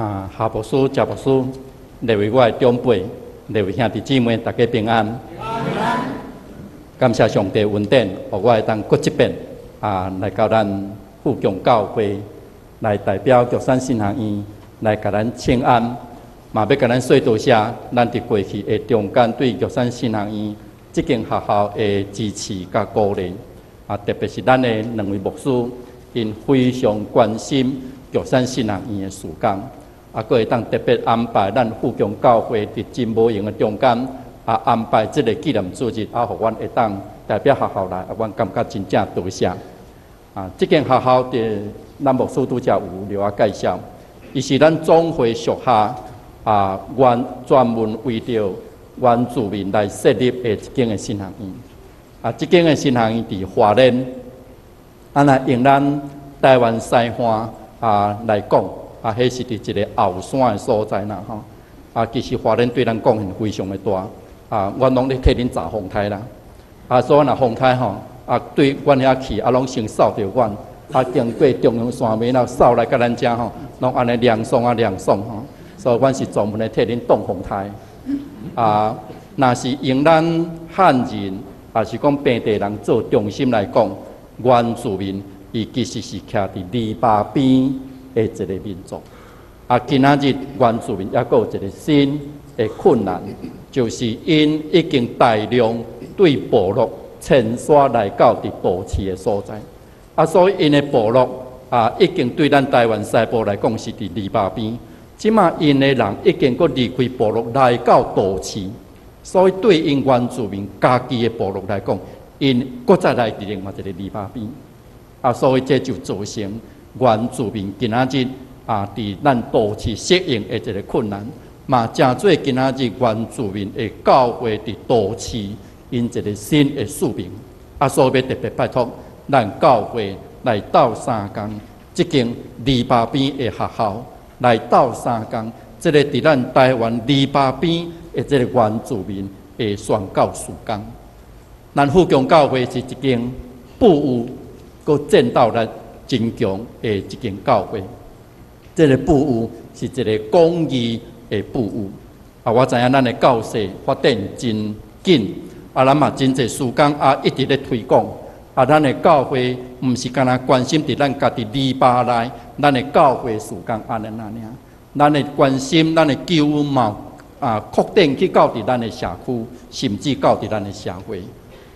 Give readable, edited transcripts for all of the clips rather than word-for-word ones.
啊，夏牧師、謝牧師，列位我的長輩，列位兄弟姊妹，大家平安。感謝上帝恩典，予我會當閣這遍啊，來到咱富強教會，來代表玉山神學院來共咱請安，嘛欲共咱說多謝，咱佇過去的中間對玉山神學院這間學校的支持佮鼓勵，啊，特別是咱的兩位牧師，𪜶非常關心玉山神學院的事工，啊，閣會當特別安排咱富強教會佇真無閒的中間，啊，安排這个紀念主日，啊，予阮會當代表學校來，啊，阮感覺真正多謝。啊，這間學校佇咱牧師拄才有留仔介紹，伊是咱總會屬下啊，原專門為著原住民來設立的一間的神學院。啊，這間的神學院佇花蓮，啊，若用咱台灣西岸啊來講，啊，彼是佇一个後山的所在啦，吼。啊，其實花蓮對咱貢獻非常的大。啊，阮攏咧替恁查風颱啦。啊，所以若風颱吼，啊，對阮遐去，啊，攏先掃著阮。啊，經過中央山脈，然後掃來到咱遮吼，攏按呢涼爽啊涼爽吼。所以阮是專門咧替恁擋風颱。啊，若是用咱漢人，抑是講平地人做中心來講，原住民伊其實是徛佇籬笆邊的一个民族。啊，今仔日原住民猶閣有一个新的困難，就是𪜶已經大量對部落遷徙來到佇都市的所在。啊，所以𪜶的部落啊，已經對咱台灣西部來講是佇籬笆邊。這馬𪜶的人已經閣離開部落來到都市，所以對𪜶原住民家己的部落來講，𪜶閣再來佇另外一个籬笆邊。啊，所以這就造成原住民今仔日啊，佇咱都市適應的一个困難，嘛成做今仔日原住民的教會佇都市𪜶一个新的使命。啊，所以欲特別拜託咱教會來鬥相共，這間籬笆邊的學校來鬥相共，這个佇咱台灣籬笆邊的這个原住民的宣教事工。咱富強教會是一間富有閣戰鬥力真強的一間教會。這个富有是一个廣義的富有。啊，我知影咱的教勢發展真緊，啊，咱嘛真濟事工啊，一直咧推廣。啊，咱的教會毋是干焦關心佇咱家己籬笆內，咱的教會事工按呢爾爾。咱的關心，咱的救恩嘛啊，擴展去到佇咱的社區，甚至到佇咱的社會。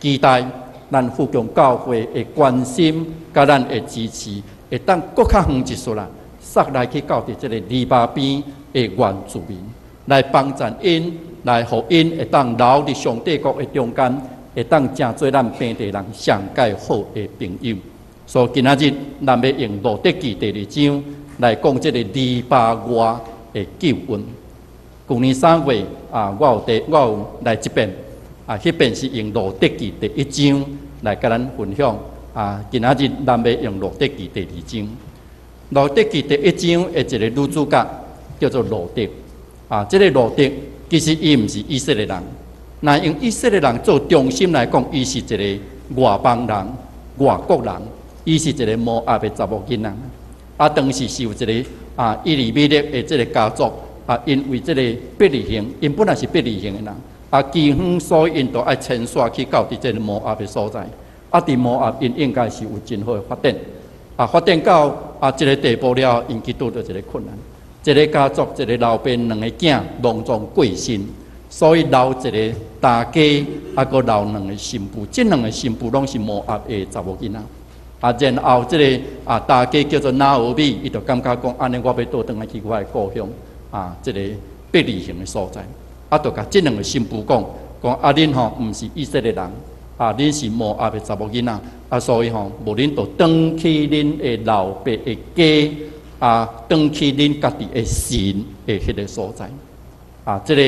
期待咱富強教會的關心，佮咱的支持，會當閣較遠一撮啦，捒來去到佇這个籬笆邊的原住民，來幫贊𪜶，來予𪜶會當留佇上帝國的中間，會當成做咱平地人上蓋好的朋友。所以今仔日咱欲用路得記第二章來講這个籬笆外的救恩。舊年3月啊，我有來這遍啊，彼遍是用路得記第一章來共咱分享啊。今仔日咱欲用路得記第二章。路得記第一章的一个女主角叫做路得啊，這个路得其實伊毋是以色列人，若用以色列人做中心來講，伊是一个外邦人、外國人，伊是一个摩押的查某囡仔。啊，當時是有一个啊以利米勒的這个家族啊，因為這个伯利恆，𪜶本來是伯利恆的人，啊，饑荒，所以𪜶就愛遷徙去到佇這个摩押的所在。啊，佇摩押，𪜶應該是有真好的發展。啊，發展到啊這个地步了，𪜶去拄著一个困難。一个家族，一个老爸，兩个囝攏總過身，所以留一个大家，啊，閣留兩个新婦。這兩个新婦攏是摩押的查某囡仔。啊，然後這个啊大家叫做拿俄米，伊就感覺講，按呢我欲倒轉來去我的故鄉，啊，這个伯利恆的所在。啊，就共這兩个新婦講，講啊，恁吼毋是以色列人，啊，恁是摩押的查某囡仔，啊，所以吼，無恁就轉去恁的老爸的家，啊，轉去恁家己的神的彼个所在。啊，這个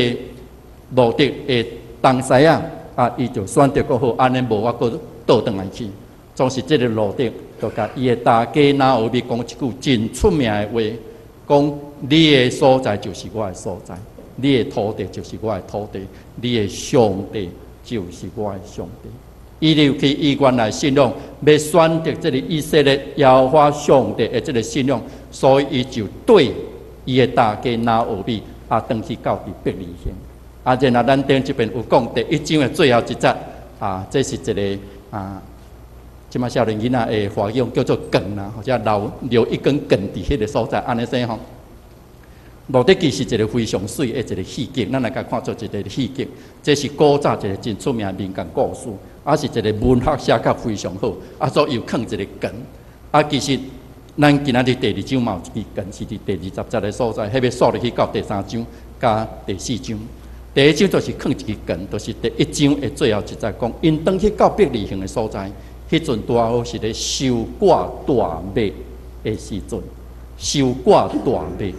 路得的東西啊，啊，伊就選擇講好，按呢無我閣倒轉來去。總是這个路得就共伊的大家拿俄米講一句真出名的話，講你的所在就是我的所在，你的土地就是我的土地，你的上帝就是我的上帝。伊入去，伊原來信仰欲選擇這个以色列耶和華上帝的這个信仰，所以伊就對伊的大家拿俄米啊，轉去到佇伯利恆。啊，然後咱頂這邊有講第一章的最後一節啊，這是一个啊，這馬少年囡仔的華語叫做梗啦，或者留留一根梗佇彼个所在，按呢說吼。路得記是一个非常媠的一个戲劇，咱來共看做一个戲劇。這是古早一个真出名的民間故事，啊是一个文學寫甲非常好，啊所以又囥一个梗。啊，其實咱今仔日第二章嘛有一支梗，是佇第20節的所在，彼欲煞入去到第三章佮第四章。第一章就是囥一支梗，就是第一章的最後一節講，𪜶轉去到伯利恆的所在，彼陣拄好是咧收割大麥的時陣，收割大麥。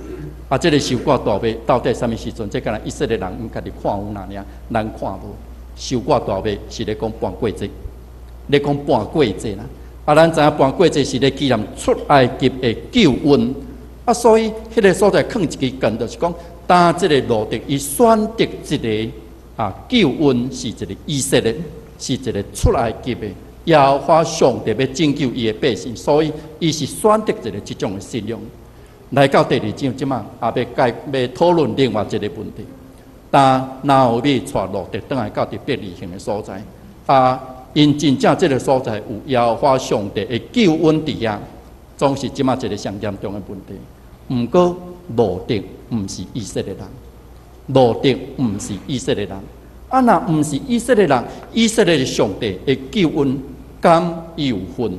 啊，這个收割大麥到底啥物時陣？這敢若以色列人𪜶家己看有爾，咱看無。收割大麥是咧講盤過節，咧講盤過節啦。啊，咱知影盤過節是咧紀念出埃及的救恩。啊，所以彼个所在囥一支棍，就是講，當這个路得伊選擇一个啊救恩是一个以色列，是一个出埃及的耶和華上帝欲拯救伊的百姓，所以伊是選擇一个這種的信仰。來到第二章，這馬也欲解欲討論另外一个問題。當拿俄米帶路得轉來到佇伯利恆的所在，啊，𪜶真正這个所在有耶和華上帝的救恩佇遐，總是這馬一个上嚴重的問題。毋過路得毋是以色列人，路得毋是以色列人。啊，若毋是以色列人，以色列的上帝的救恩敢有份？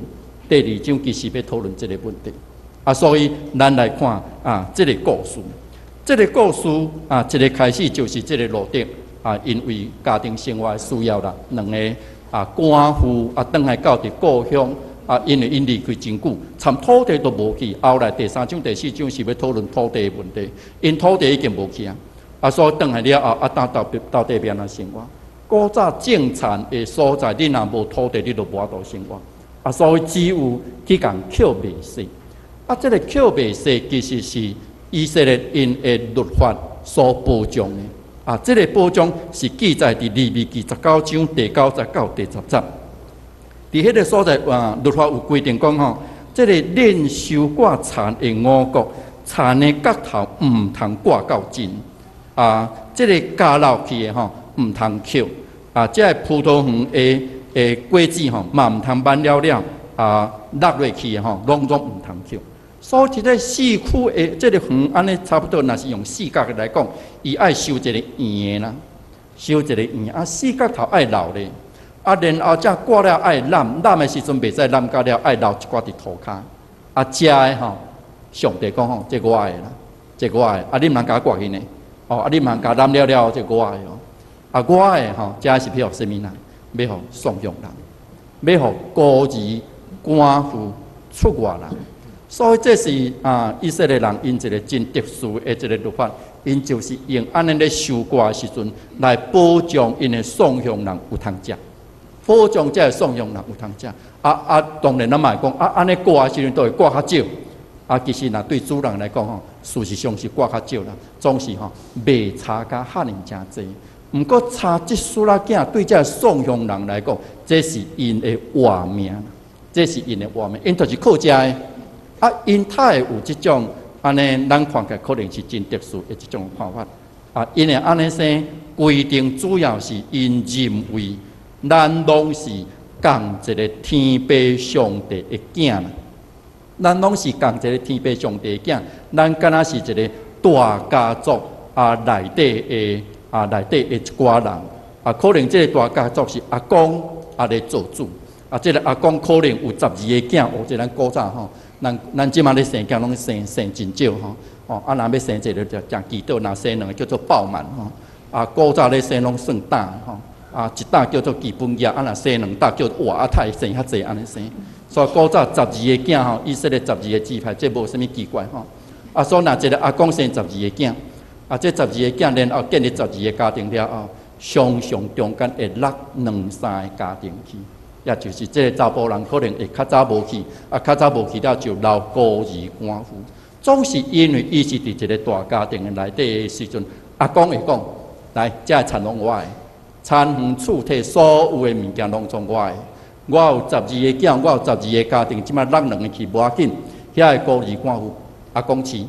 第二章其實欲討論這个問題。啊，所以咱來看啊，這个故事，這个故事啊，一个開始就是這个路得啊，因為家庭生活的需要啦，兩個啊寡婦啊，轉來到佇故鄉啊，因為𪜶離開真久，參土地都無去。後來第三章、第四章是欲討論土地的問題，𪜶土地已經無去啊，啊，所以轉來了後，啊，到底欲按怎生活？古早種田的所在，你若無土地，你就無法度生活。啊，所以只有去共抾麥穗。啊，這个抾麥穗其實是以色列𪜶的律法所保障的。啊，這个保障是記載佇利未記19章第9節到第10節。佇彼个所在啊，律法有規定講吼，這个恁收割田的五穀，田的角頭毋通掛到盡。啊，這个加落去的吼，毋通抾。啊，這个葡萄園的果子吼，嘛毋通挽了了啊，落落去的吼，攏總毋通抾。所以，這个四區的這个園，按呢差不多，若是用四角來講，伊愛收一個圓的啦，收一個圓啊，四角頭愛留咧，啊，然後才割了愛攬，攬的時陣袂使攬甲了，愛留一寡佇塗跤。啊，食的吼，上帝講吼，這我的啦，這我的，啊，你毋通共我割去呢？哦，啊，你毋通共攬了了，這我的哦。啊，我的吼，這是欲予啥物人？欲予送養人，欲予孤兒寡婦出外人。所以這是啊，以色列人𪜶一个真特殊的一个律法，𪜶就是用按呢咧收割的時陣來保障𪜶的送養人有通食，保障這个送養人有通食。啊啊，當然咱嘛會講啊，按呢割的時陣都會割較少。啊，其實若對主人來講吼，事實上是割較少啦，總是吼袂差甲遐爾誠濟。毋過差這絲仔仔對這个送養人來講，這是𪜶的活命，這是𪜶的活命，𪜶就是靠食的。啊，𪜶才會有這種按呢，咱看起來可能是真特殊的這種看法。啊，𪜶會按呢生規定，主要是𪜶認為咱攏是仝一个天父上帝的囝啦，咱攏是仝一个天父上帝的囝，咱敢若是一个大家族啊內底的啊內底的一寡人啊，可能這个大家族是阿公啊咧做主，啊，這个阿公可能有12個囝，哦，這咱古早吼。咱這馬咧生囝攏生生真少吼，哦，啊，若欲生一个就誠祈禱，若生兩个叫做爆滿吼。啊，古早咧生攏算擔吼，啊，一擔叫做基本額，啊，若生兩擔叫哇，啊，太生較濟按呢生。所以古早十二个囝吼，以色列十二个支派，這無啥物奇怪吼。啊，所以若一个阿公生十二个囝，啊，這十二個囝然後建立十二个家庭了後，常常中間會落兩三个家庭去。也就是這个查埔人可能會較早無去，啊，較早無去了就留孤兒寡婦。總是因為伊是佇一个大家庭的內底的時陣，阿公會講：來，這个田攏我的，田園厝體所有的物件攏總我的。我有十二個囝，我有十二個家庭，這馬落兩个去無要緊。遐个孤兒寡婦，阿公飼，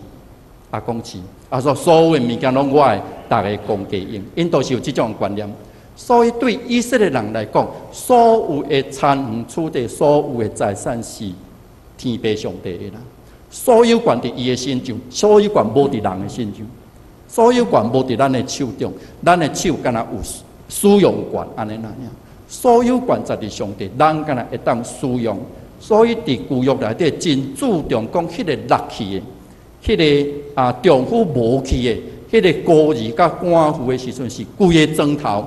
啊，講是，啊，說所有的物件攏我的，逐家公家用，𪜶都是有這種觀念。所以對以色列人來講，所有的田園土地，所有的財產是天父上帝的啦。所有權佇伊的身上，所有權無佇人的身上，所有權無佇咱的手中，咱的手敢若有使用權按呢爾。所有權在佇上帝，人敢若會當使用。所以佇舊約內底真注重講，彼個落去的，彼個啊丈夫無去的，彼個孤兒佮寡婦的時陣，是規个莊頭，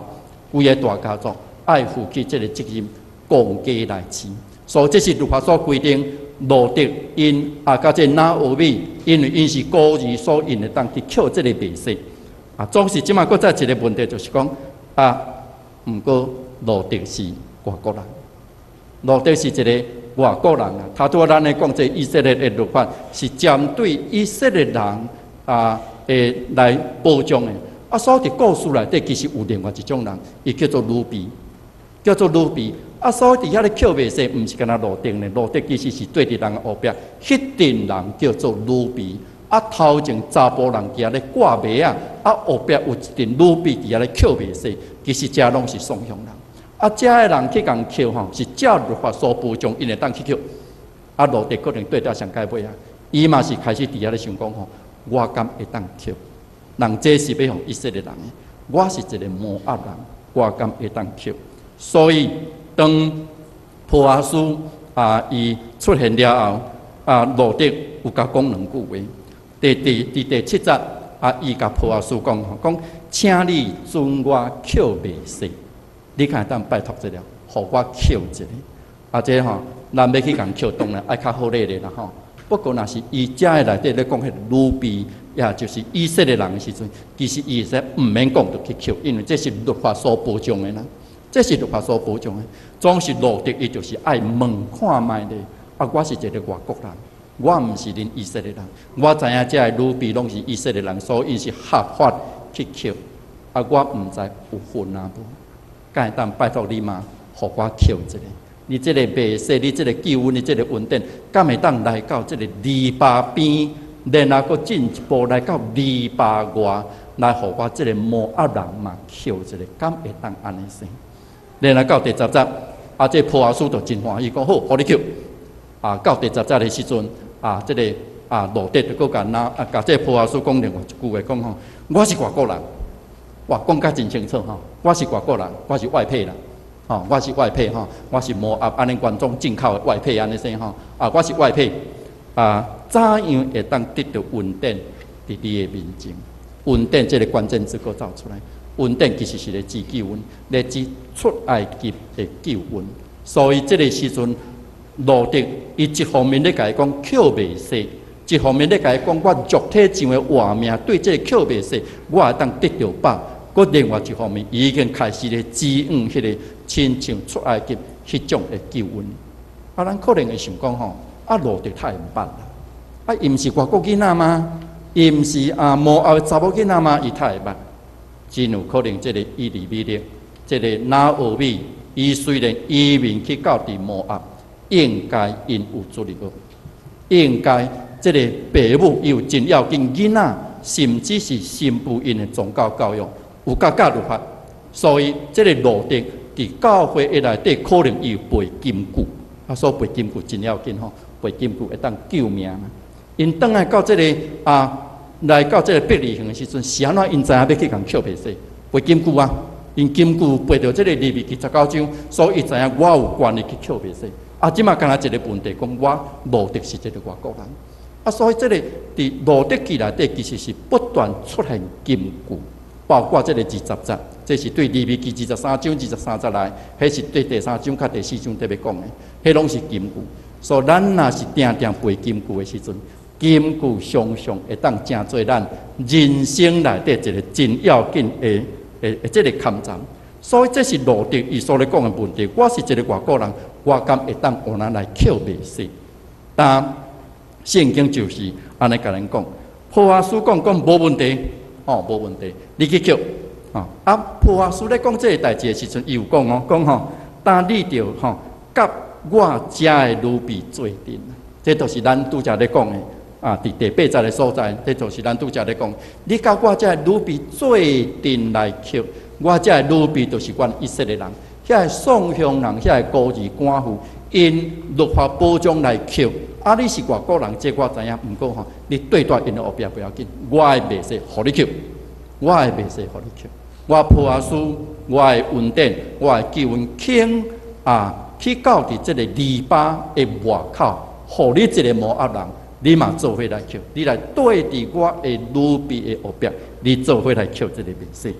規个大家族愛負起這個責任，共家來飼。所以這是律法所規定，路得𪜶啊，佮這拿俄米，因為𪜶是孤兒，所以𪜶會當去抾這個麥穗。啊，總是這馬閣再一個問題，就是講啊，毋過路得是外國人，路得是一個外國人啊。頭拄仔咱咧講這以色列的律法，是針對以色列人啊，會來保障的。啊，所以佇故事內底其實有另外一種人，伊叫做呂便，叫做呂便。啊，所以佇遐咧抾麥穗，毋是干焦路得呢，路得其實是綴佇人後壁，彼陣人叫做呂便。啊，頭前查埔人佇遐咧割麥仔，啊，後壁有一陣呂便佇遐咧抾麥穗，其實這攏是雙向人。啊，遮的人去共抾吼，是照律法所保障，𪜶會當去抾。啊，路得可能綴佇上蓋尾啊，伊嘛是開始佇遐咧想講吼，我敢會當抾？人這是欲予以色列人的，我是一個摩押人，我敢會當抾？所以當波阿斯啊，伊出現了後，啊，路得有共講兩句話。佇第七節啊，伊共波阿斯講吼，講請你准我抾麥穗，你看會當拜託一下，予我抾一下。啊，這吼，咱欲去共抾，當然愛較好禮咧啦吼。不過，若是伊遮的內底咧講彼個呂便，也就是以色列人的時陣，其實伊會使毋免講就去抾，因為這是律法所保障的啦。這是律法所保障的。總是路得伊就是愛問看覓咧。啊，我是一個外國人，我毋是恁以色列人。我知影遮的呂便攏是以色列人，所以𪜶是合法去抾。啊，我毋知有份啊無？敢會當拜託你嘛，予我抾一下？你這個麥穗，你這個救恩，你這個恩典，敢會當來到這個籬笆邊，然後閣進一步來到籬笆外，來予我這個摩押人嘛抾一下，敢會當按呢生？然後到第十節，啊，這波阿斯就真歡喜，講好，予你抾。啊，到第十節的時陣，啊，這個啊，路得就閣共拿啊，共這波阿斯講另外一句話，講吼，我是外國人，哇，講甲真清楚吼，我是外國人，我是外配啦。吼，我是外配吼，我是摩押按呢原裝進口的外配按呢生吼，啊，我是外配，啊，怎樣會當得著恩典佇你的面前？恩典這個關鍵字閣走出來，恩典其實是咧指救恩，咧指出埃及的救恩。所以這個時陣，路得伊一方面咧共伊講抾麥穗，一方面咧共伊講我肉體上的活命對這個抾麥穗，我會當得著飽。閣另外一方面，伊已經開始咧指向彼個親像出埃及彼種的救恩。啊，咱可能會想講吼，啊，路得太毋捌啦，啊，伊毋是外國囡仔嗎？伊毋是啊摩押的查某囡仔嗎？伊太會捌，真有可能這個以利米勒，這個拿俄米，伊雖然移民去到佇摩押，應該𪜶有主日學，應該這個爸母伊有真要緊囡仔，甚至是新婦𪜶的宗教教育。有佮教律法，所以這個路得佇教會的內底可能伊有背金句，啊，所以背金句真要緊吼，背金句會當救命嘛。𪜶轉來到這個啊，來到這個伯利恆的時陣，是按怎𪜶知影欲去共抾麥穗？背金句啊，𪜶金句背著這個利未記十九章，所以伊知影我有權利去抾麥穗。啊，這馬干焦一個問題，講我路得是一個外國人，啊，所以這個佇路得記內底其實是不斷出現金句。包括這個二十節，這是對利未記23章23節來，彼是對第三章佮第四章特別講的，彼攏是金句。所以咱若是定定背金句的時陣，金句常常會當成做咱人生內底一個真要緊的這個坎站。所以這是路得伊所咧講的問題。我是一個外國人，我敢會當予咱來抾麥穗？但聖經就是按呢共咱講，波阿斯講講無問題。哦，無問題，你去抾。哦，啊，波阿斯咧講這个代誌的時陣，伊有講哦，講吼，當你著吼，佮我遮的女婢做陣，這就是咱拄才咧講的。啊，佇第八節的所在，這就是咱拄才咧講，你佮我這女婢做陣來抾，我這女婢就是阮以色列人，遐个喪鄉人，遐個孤兒寡婦，𪜶律法保障來抾。啊，你是外國人，這我知影，毋過吼，你對待𪜶的後壁不要緊，我的麥穗予你抾，我的麥穗予你抾，我波阿斯，我的恩典，我的救恩，肯啊去到佇這個籬笆的外口，予你一個摩押人，你嘛做伙來抾，你來綴佇我的女婢的後壁，你做伙來抾這個麥穗。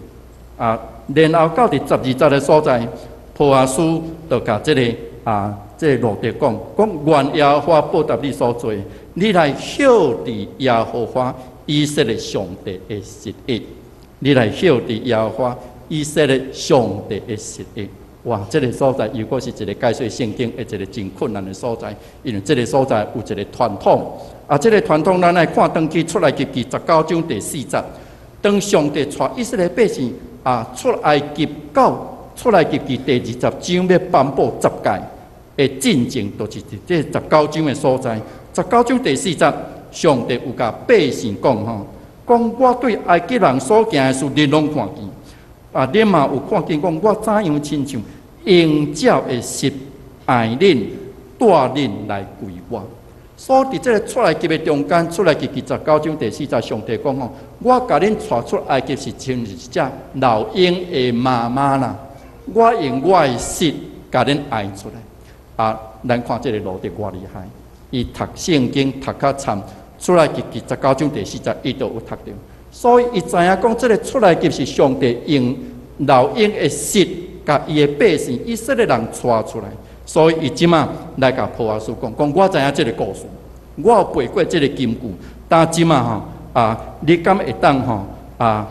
啊，然後到佇12節的所在，波阿斯就共這個啊，這個路得講，講願耶和華報答你所做，你來歇佇耶和華以色列上帝的實意，你來歇佇耶和華以色列上帝的實意。哇！這個所在如果是一個解說聖經的一個真困難的所在，因為這個所在有一個傳統。啊，這個傳統咱來看轉去出埃及記十九章第四節，當上帝帶以色列百姓啊出埃及到出埃及記第二十章欲頒布十誡的進前，就是佇這十九章的所在。十九章第四節，上帝有共百姓講吼，講我對埃及人所行的事，恁攏看見。啊，恁嘛有看見講我怎樣親像鷹鳥的舌愛恁帶恁來歸我。所以佇這個出埃及的中間，出埃及記十九章第四節，上帝講吼，我共恁帶出埃及是親像一隻老鷹的媽媽啦，我用我的舌共恁愛出來。啊，咱看這個路得偌厲害，伊讀聖經讀較深，出埃及記十九章第四節，伊都有讀著。所以伊知影講，這個出埃及是上帝用老鷹的舌，共伊的百姓以色列人帶出來。所以伊這馬來共波阿斯講，講我知影這個故事，我有背過這個金句，但這馬吼啊，你敢會當吼啊，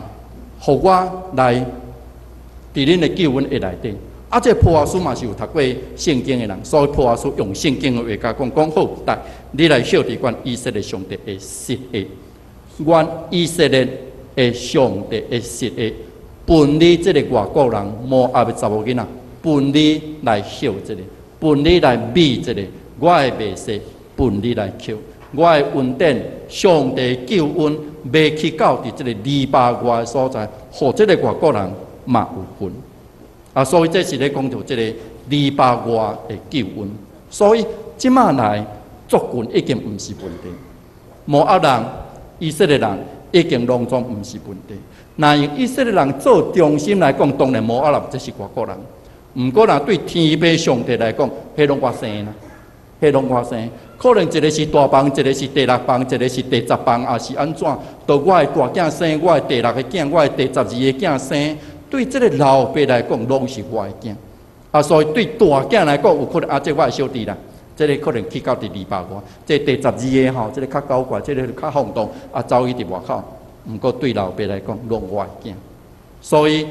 予我來佇恁的救恩的內底？啊，這個波阿斯嘛是有讀過聖經的人，所以波阿斯用聖經的話共講，講好，來你來歇佇阮以色列上帝的實意，阮以色列的上帝的實意，分你這個外國人摩押的查某囡仔，分你來歇這個，分你來覓這個，我的麥穗分你來抾，我的恩典，上帝救恩，欲去到佇這個籬笆外的所在，予這個外國人嘛有份。啊，所以這是咧講著這個籬笆外的救恩。所以這馬來族群已經毋是問題，摩押人、以色列人已經攏總毋是問題。若用以色列人做中心來講，當然摩押人這是外國人。毋過若對天父上帝來講，彼攏我生啦，彼攏我生。可能一個是大房，一個是第六房，一個是第十房，抑是按怎？都我的大囝生，我的第六個囝，我的第十二個囝生。對這個老爸來講，攏是我的囝。啊，所以對大囝來講，有可能啊，這我的小弟啦，這個可能去到佇籬笆外，這個第十二個吼，這個較古怪，這個較放蕩，啊，走去佇外口。毋過對老爸來講，攏我的囝。所以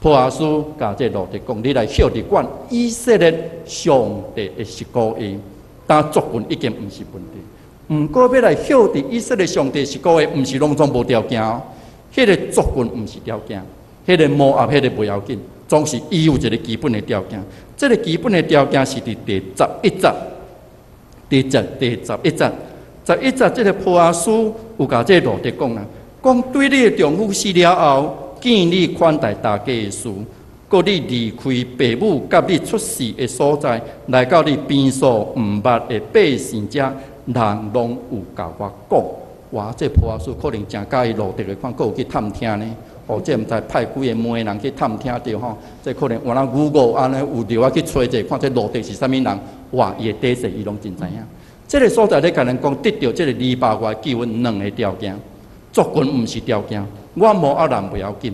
波阿斯共這路得講，你來歇佇阮以色列上帝的實膏下，但族群已經毋是問題。毋過欲來歇佇以色列上帝實膏下，毋是攏總無條件哦。彼個族群毋是條件，彼個摩押彼個袂要緊，總是伊有一個基本的條件。這個基本的條件是佇第十一節，第十一節，十一節這個波阿斯有共這個路得講啦，講對你的丈夫死了後，見你款待大家的事，閣你離開爸母佮你出世的所在，來到你邊所毋捌的百姓遮，人攏有共我講。哇，這波阿斯可能誠佮意路得的款，閣有去探聽呢。哦，這毋知派幾个媒人去探聽著吼，這可能換咱 Google 按呢有著愛去揣者，看這路得是啥物人。哇，伊的底細伊攏真知影。這個所在咧，共咱講得著這個籬笆外救恩兩个條件，族群毋是條件，我摩押人袂要緊，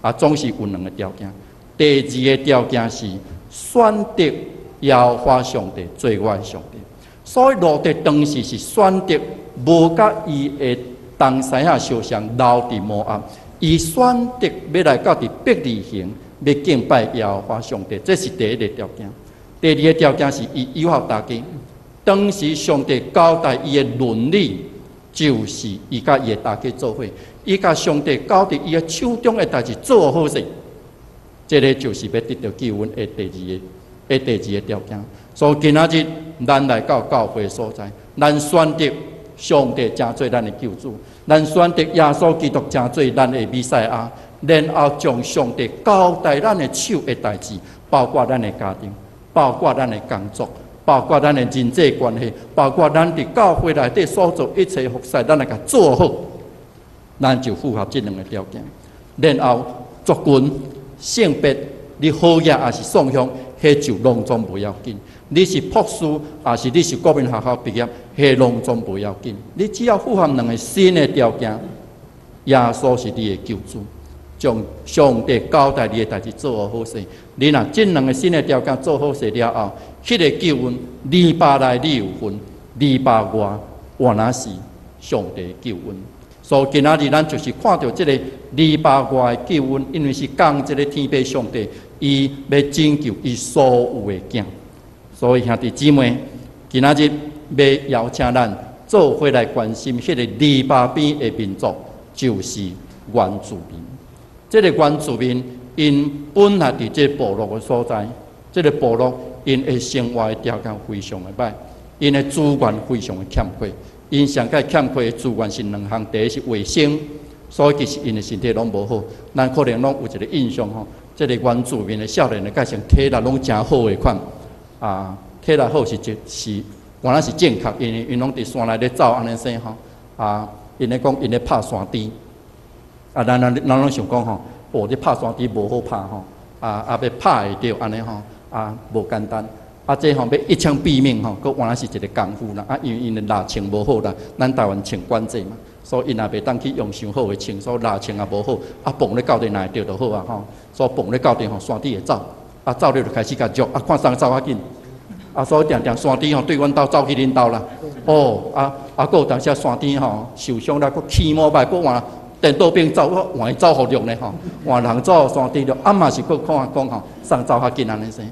啊，總是有兩个條件。第二个條件是選擇耶和華上帝做我的上帝，所以路得當時是選擇無佮伊的同師仔相像留佇摩押，伊選擇欲來到佇伯利恆，欲敬拜耶和華上帝，這是第一个條件。第二个條件是伊友好大家。當時上帝交代伊的倫理，就是伊佮伊的大家做伙，伊共上帝交代伊的手中的代誌做好勢，這个就是欲得著救恩的第二个條件。所以今仔日咱來到教會所在，咱選擇上帝成做咱的救主，咱選擇耶穌基督成做咱的彌賽亞，然後將上帝交代咱的手的代誌，包括咱的家庭，包括咱的工作，包括咱的人際關係，包括咱佇教會內底所做一切服侍，咱來共做好，咱就符合這兩个條件。然後族群、性別，你好額抑是喪鄉，彼就攏總無要緊。你是博士，抑是你是國民學校畢業，彼攏總無要緊。你只要符合兩个新的條件，耶穌是你的救主，將上帝交代你的代誌做好勢。你若這兩个新的條件做好勢了後，彼个救恩籬笆內你有份，籬笆外原來是上帝的救恩。所以今仔日咱就是看著這个籬笆外的救恩，因為是仝一个天父上帝，伊欲拯救伊所有的囝。所以兄弟姊妹，今仔日欲邀請咱做伙來關心彼个籬笆邊的民族，就是原住民。這个原住民，𪜶本來佇這个部落的所在，這个部落𪜶的生活的條件非常的䆀，𪜶的資源非常的欠缺。𪜶上蓋欠缺的資源是兩項，第一是衛生，所以其實𪜶的身體攏無好。咱可能攏有一个印象吼，這个原住民的少年的個性體力攏誠好的款，啊，體力好是一是原來是正確，因為𪜶攏佇山內咧走按呢生吼，啊，𪜶咧講𪜶咧拍山豬，啊，咱攏想講吼，哦，這拍山豬無好拍吼，啊，欲拍會著按呢吼，啊，無簡單。啊，這吼欲一槍斃命吼，閣原來是一个功夫啦。啊，因為𪜶的獵槍無好啦，咱台灣槍管制嘛，所以𪜶也袂當去用傷好的槍，所以獵槍也無好。啊，磅咧到底若會著就好啊吼。所以磅咧到底吼，山豬會走，啊，走了就開始共捉，啊，看誰走較緊。啊，所以定定山豬吼對阮兜走去恁兜啦。哦，啊，閣有當時山豬吼受傷了，閣騎摩拜，閣換電倒兵走，換伊走予著呢吼，換人走予山豬著，啊嘛是閣看講吼，誰走較緊按呢生。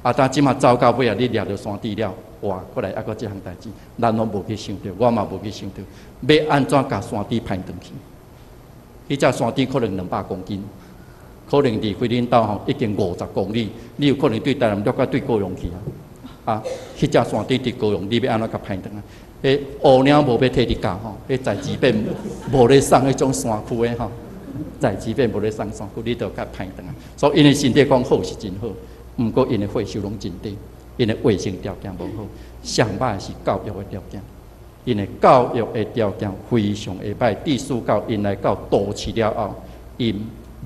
啊！但這馬走到尾啊，你掠著山豬了，哇！閣來猶閣這項代誌，咱攏無去想著，我嘛無去想著，欲按怎共山豬攀轉去？彼隻山豬可能200公斤，可能離開恁兜吼已經50公里，你有可能對台南掠到對高雄去啊！啊，彼隻山豬佇高雄，你欲按怎共攀轉來？彼烏貓無欲替你咬吼，彼在志變無咧送彼種山區的吼，在志變無咧送山區，你著共攀轉來。所以𪜶的身體講好是真好。毋過𪜶的歲數攏真低，𪜶的衛生條件無好，上䆀的是教育的條件。𪜶的教育的條件非常的䆀，致使到𪜶來到都市了後，𪜶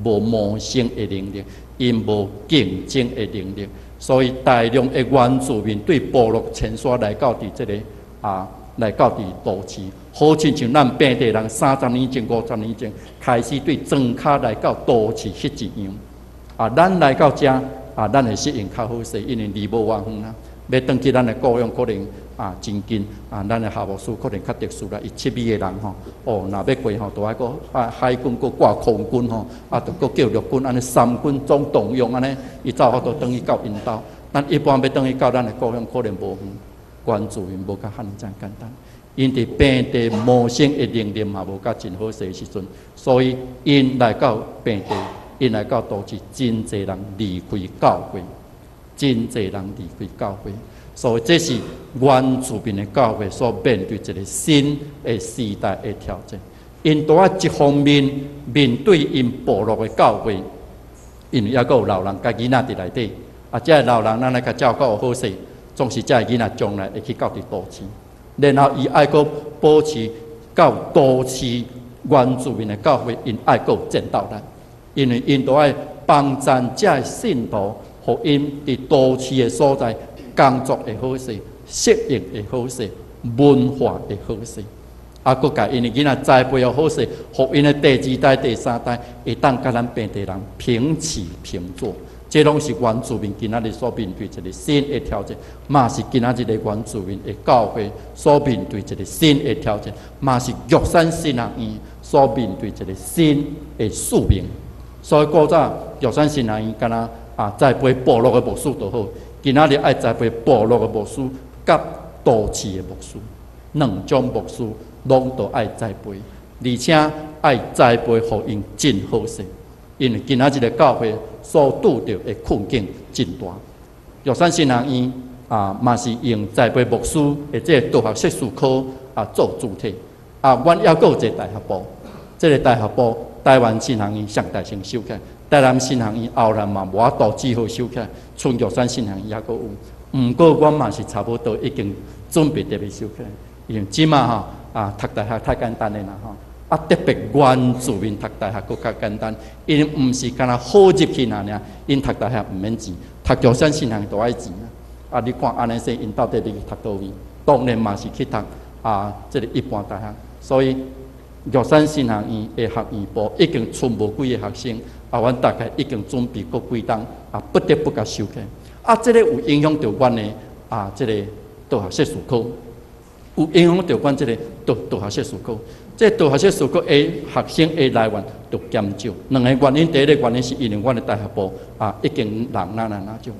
無謀生的能力，𪜶無競爭的能力，所以大量的原住民對部落遷徙來到佇這个啊，來到佇都市，好親像咱平地人30年前、50年前開始對莊跤來到都市彼一樣。啊，咱來到遮。啊，咱會適應較好勢，因為離無偌遠啦。欲轉去咱的故鄉，可能啊真近啊，咱的夏牧師可能較特殊啦。伊7里的人吼，哦，若欲過吼，都愛閣啊海軍閣掛空軍吼，啊，著閣叫陸軍按呢三軍總動用按呢，伊才有法度轉去到𪜶兜。咱一般欲轉去到咱的故鄉，可能無遠，原住民無佮遐爾遮簡單。𪜶佇平地謀生的能力嘛無佮真好勢的時陣，所以𪜶來到平地。𪜶來到都市，真濟人離開教會，真濟人離開教會，所以這是原住民的教會所面對一个新的時代的挑戰。𪜶都愛一方面面對𪜶部落的教會，因為猶閣有老人佮囡仔佇內底，啊，這个老人咱來共照顧好勢，總是這个囡仔將來會去到佇都市，然後伊愛閣保持到都市原住民的教會，𪜶愛閣有戰鬥力。因為𪜶都愛幫贊這个信徒，予𪜶佇都市的所在工作會好勢，適應會好勢，文化會好勢，啊，閣共𪜶的囡仔栽培予好勢，予𪜶的第二代、第三代會當佮咱平地人平起平坐。這攏是原住民今仔日所面對一个新的挑戰，嘛是今仔日的原住民的教會所面對一个新的挑戰，嘛是玉山神學院所面對一个新的使命。所以古早玉山神學院敢若啊栽培部落的牧師就好，今仔日愛栽培部落的牧師佮都市的牧師，兩種牧師攏都愛栽培，而且愛栽培予𪜶真好勢，因為今仔日的教會所拄著的困境真大。玉山神學院啊，嘛是用栽培牧師的這个道學碩士科啊，啊做主體。啊，阮猶閣有一個大學部，這個大學部台灣神學院上大先收起來，台南神學院後來嘛無法度只好收起來，賰玉山神學院猶閣有。毋過阮嘛是差不多已經準備著欲收起來，因為這馬吼啊讀大學太簡單的啦吼，啊特別原住民讀大學閣較簡單，𪜶毋是干焦好入去爾爾，𪜶讀大學毋免錢，讀玉山神學院都愛錢啊。啊，你看按呢說，𪜶到底欲去讀佗位？當然嘛是去讀啊，這個一般大學。所以玉山神學院的學院部已經賰無幾个學生，啊，阮大概已經準備閣幾冬，啊，不得不共收起來。啊，這个有影響著阮的啊，這個道學碩士科，有影響著阮這個道學碩士科。這個道學碩士科的學生的來源就減少。兩个原因，第一个原因是因為阮的大學部啊已經人若若若少。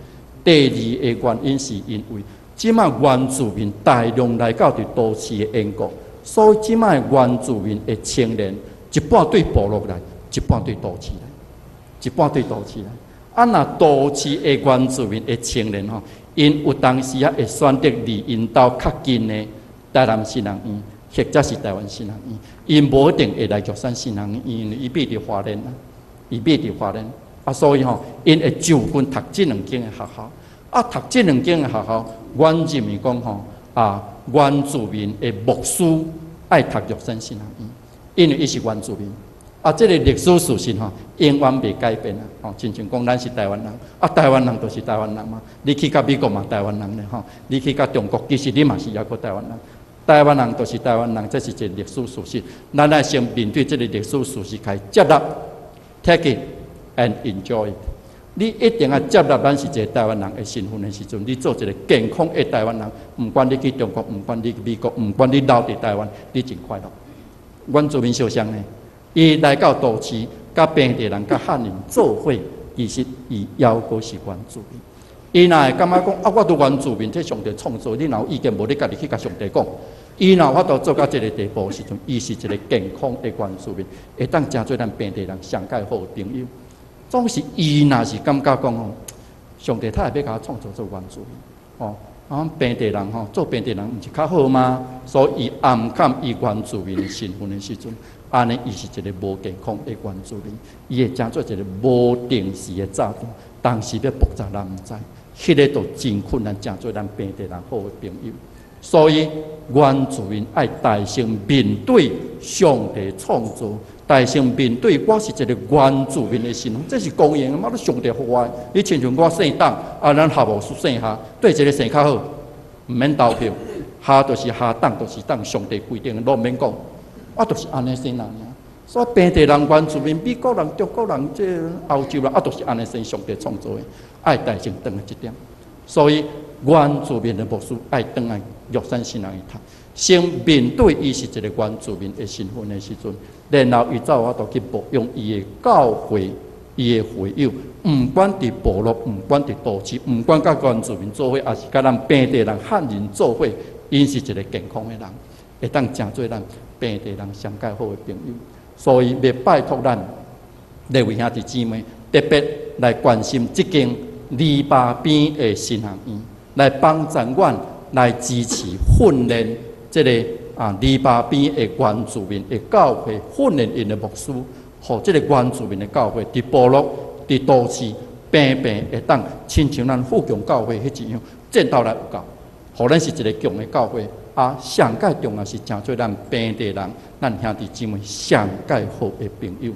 第二个原因是因為這馬原住民大量來到佇都市的緣故，所以這馬原住民的青年一半對部落來，一半對都市來，一半對都市來。啊，若都市的原住民的青年吼，𪜶有當時仔會選擇離𪜶兜較近的台南神學院，或者是台灣神學院，𪜶無一定會來玉山神學院，因為伊覕佇花蓮啊，伊覕佇花蓮啊，所以吼，𪜶會就近讀這兩間的學校。啊，讀這兩間的學校，阮認為講吼，啊，原住民的牧師愛讀玉山神學院，因為伊是原住民。啊，這個歷史事實吼，永遠袂改變啊！吼，親像講咱是台灣人，啊，台灣人就是台灣人嘛。你去到美國嘛，台灣人咧吼；你去到中國，其實你嘛是猶閣台灣人。台灣人就是台灣人，這是一個歷史事實。咱愛先面對這個歷史事實，來接納，take it and enjoy it。你一定愛接納咱是一個台灣人的身份的時陣，你做一個健康的台灣人，毋管你去中國，毋管你去美國，毋管你留佇台灣，你真快樂。原住民相像呢，伊來到都市，佮平地人、佮漢人做伙，其實伊猶閣是原住民。伊若會感覺講啊，我都原住民，這上帝創造，你若有意見無？你家己去共上帝講。伊若有法度做到這个地步的時陣，伊是一個健康的原住民，會當成做咱平地人上蓋好的朋友。總是伊若是感覺講吼，上帝他會欲共我創造做原住民，吼，啊，平地人吼，做平地人毋是較好嗎？所以伊暗崁伊原住民的身份的時陣，按呢伊是一個無健康的原住民，伊會成做一個無定時的炸彈，當時欲爆炸咱毋知，彼个就真困難，成做咱平地人好的朋友。所以原住民愛大聲面對上帝創造，大聲面對我是一個原住民的身份，這是公認的嘛？你上帝予我的，你親像我姓董，啊，咱夏牧師姓夏，佗一个姓較好，毋免投票，夏就是夏，董就是董，上帝規定的，攏毋免講，啊，就是按呢生人爾。所以平地人、原住民、美國人、中國人、這歐洲人，啊，就是按呢生，上帝創造的，愛大聲轉來這點。所以原住民的牧師愛轉來玉山神學院讀，先面對伊是一個原住民的身份的時陣，然後伊才有法度去牧養伊的教會、伊的會友，毋管佇部落，毋管佇都市，毋管佮原住民做伙，抑是佮咱平地人、漢人做伙，𪜶是一個健康的人，會當成做咱平地人上蓋好的朋友。所以，欲拜託咱列位兄弟姊妹，特別來關心這間籬笆邊的神學院，來幫助阮來支持訓練這个啊籬笆邊的原住民的教會，訓練𪜶的牧師，予這个原住民的教會佇部落、佇都市，平平會當親像咱富強教會彼一樣，戰鬥力有夠，予咱是一个強的教會。啊，上蓋重要是成做咱平地人，咱兄弟姊妹上蓋好的朋友。